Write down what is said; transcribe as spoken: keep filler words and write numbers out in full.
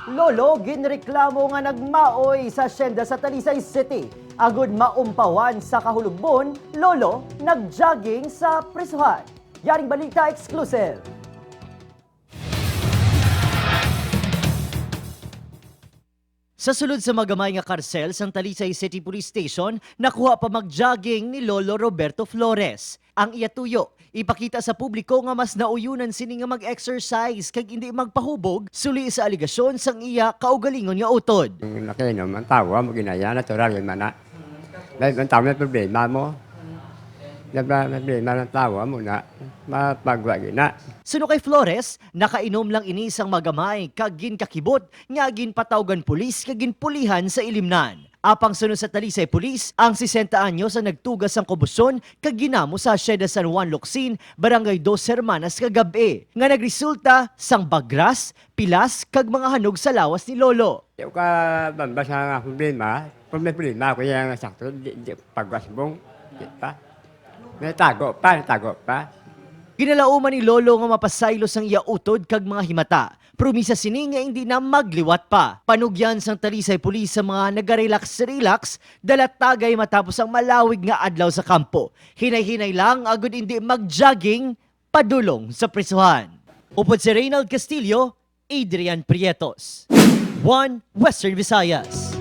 Lolo ginreklamo nga nagmaoy sa asyenda sa Talisay City. Agud maumpawan sa kahulogbon, Lolo nag-jogging sa prisuhan. Yaring balita exclusive. Sa sulod sa magamay nga karsel sang Talisay City Police Station, nakuha pa mag-jogging ni Lolo Roberto Flores. Ang iya tuyo, ipakita sa publiko nga mas nauyonan sini nga mag-exercise kag indi magpahubog, suli sa alegasyon sang iya kaugalingon nga utod. Ang nakainom, ang tawo mo ginaya, natural man na. May, ang tawo may problema mo. Diba, may problema ng tawo mo na mapagwa gina. Suno kay Flores, nakainom lang ini sang magamay kag ginkakibot nga ginpatawgan pulis kag ginpulihan sa ilimnan. Apang suno sa Talisay Police, ang sesenta anyos ang nagtuga sang kombusyon kag ginamo sa Hacienda San Juan Locsin, Barangay Dos Hermanas kagab-i, nga nagresulta sang bagras, pilas kag mga hanog sa lawas ni Lolo. Di ko ka bambas nga problema, kung may problema ako yung sakto, di, di pagwasbong, di pa. May tago pa, may tago pa. Ginalauman ni Lolo nga mapasaylo sang iya utod kag mga himata. Promisa sini nga hindi na magliwat pa. Panugyan sang Talisay Police sa mga nagarelax-relax, dalatagay matapos ang malawig nga adlaw sa kampo. Hinay-hinay lang agud hindi mag-jogging padulong sa prisuhan. Upod si Reynald Castillo, Adrian Prietos, One Western Visayas.